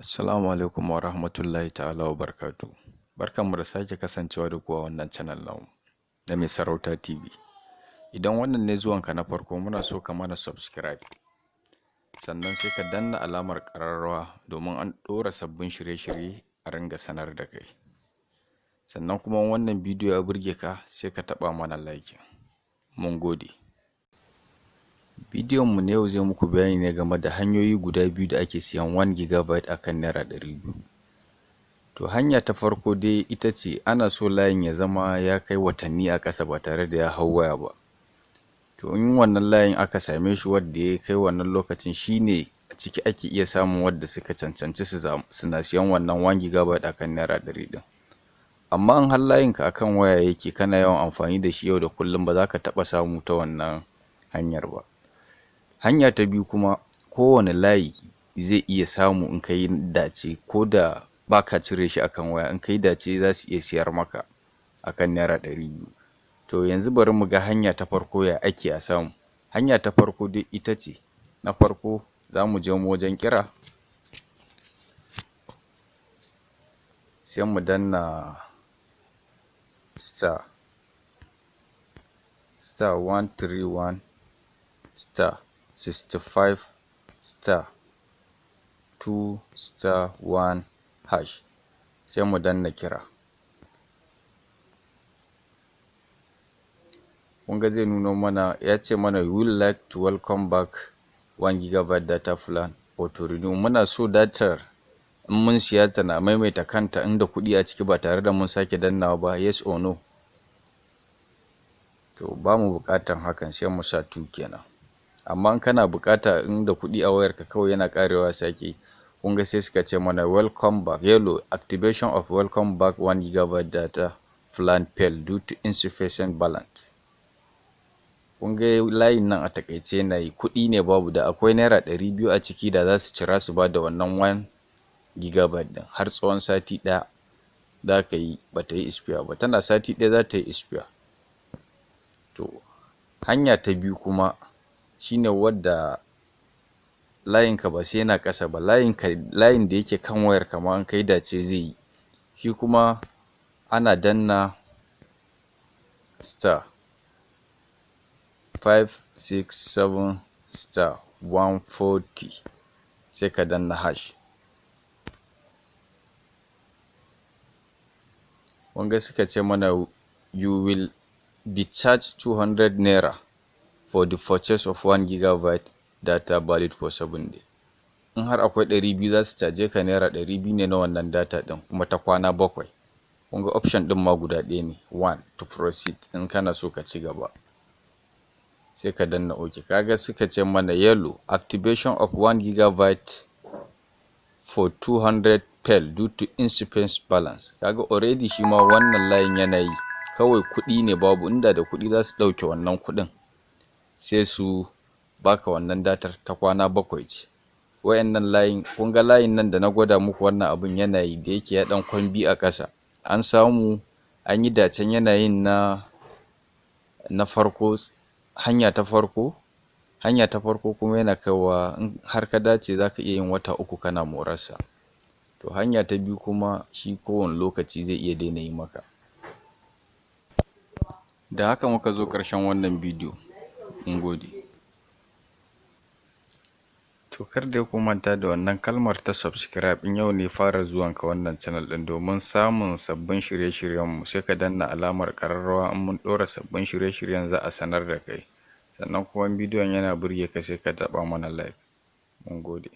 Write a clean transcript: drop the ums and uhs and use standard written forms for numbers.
Assalamu alaikum wa rahmatullahi ta'ala wa barakatuhu. Barkanmu da sake kasancewa da ku a wannan channel namu na Mai Sarauta TV. Idan wannan ne zuwanka na farko, muna so ka mana subscribe, sannan sai ka danna alamar ƙararrawa domin an ɗora sabbin shirye-shirye a ringa sanar da kai. Sannan kuma wannan bidiyo ya burge ka, sai ka taɓa mana like. Mun gode. Bidiyon mu na yau zai muku bayani ne game da hanyoyi guda biyu da ake siyan 1 gigabyte akan ₦200. To, hanya ta farko dai ita ce ana so layin ya zama ya kai watanni a ƙasa ba tare da ya hau waya ba. To, in wannan layin aka same shi wadda ya kai wannan lokacin, shi ne a ciki ake iya samun wadda suka cancanci suna siyan wannan 1 gigabyte akan ₦100 ɗin. Amma in har layinka akan waya yake, kana yawan amfani da shi yau da kullum, ba za ka taɓa samu ta wannan hanyar ba. Hanya ta biyu kuma, kowane layi zai iya samu in ka yi dace, ko da ba ka cire shi akan waya, in ka yi dace za su iya siyar maka akan ₦200. To, yanzu bari mu ga hanya ta farko, ya ake a samu. Hanya ta farko dai ita ce, na farko za mu je mu wajen kira, sai mu danna **131 *65 *2 *1#, sai mu danna kira. Kun ga zai nuno mana, ya ce mana "We would like to welcome back 1 gigabyte data plan or to renew." Muna so datar in mun siya tana maimaita kanta inda kuɗi a ciki ba tare da mun sake dannawa ba, yes or no. To, ba mu buƙatan hakan, sai mu sa 2 kenan. Amma in kana buƙata, inda kuɗi a wayarka kawai yana ƙarewa sake. Kun ga sai suka ce mana "Welcome back yellow, activation of welcome back 1 gigabyte data plan failed due to insufficient balance." Kun ga layin nan a taƙaice yana yi, kuɗi ne babu. Da akwai ₦200 a ciki, da za su cira su bada wannan 1 gigabyte ɗin har tsawon sati ɗaya za ka yi, ba ta yi expire ba. Tana sati ɗaya za ta yi expire. To, hanya ta biyu kuma shine wadda layinka ba sai yana ƙasa ba, layinka, layin da yake kan wayarka ma in ka yi dace zai yi. Shi kuma ana danna *567 *140, sai ka danna hash. Kun ga suka ce mana "You will be charged 200 naira for the purchase of 1 gigabyte data valid for 7 days." In har akwai 200, za su caje ka ₦200 ne na wannan data ɗin, kuma ta kwana 7. Kun ga option ɗin ma guda ɗaya ne, 1 to proceed. In kana so ka ci gaba, sai ka danna OK. Kaga suka ce mana "Yellow, activation of 1 gigabyte for 200 failed due to insufficient balance." Kaga already shi ma wannan layin yana yi, kawai kuɗi ne babu. Inda da kuɗi, za su ɗauke wannan kuɗin sai su baka wannan datar ta kwana 7 ce. Wayannan layin, kun ga layin nan da na gwada muku wannan abun yana yi, da yake ya ɗan kwan biyu a ƙasa, an samu an yi dacen yanayin na farko, hanya ta farko. Hanya ta farko kuma yana kaiwa, in har ka dace za ka iya yin wata 3 kana morarsa. To, hanya ta biyu kuma, shi kowane lokaci zai iya daina yi maka. Da haka muka zo ƙarshen wannan bidiyo, mun gode. To, kar dai ku manta da wannan kalmar ta subscribe in yau ne fara zuwanka wannan channel ɗin, domin samun sabbin shirye-shiryenmu. Sai ka danna alamar ƙararrawa, in mun ɗora sabbin shirye-shiryen za a sanar da kai. Sannan kuma bidiyon yana burge ka, sai ka taɓa mana like. Mun gode.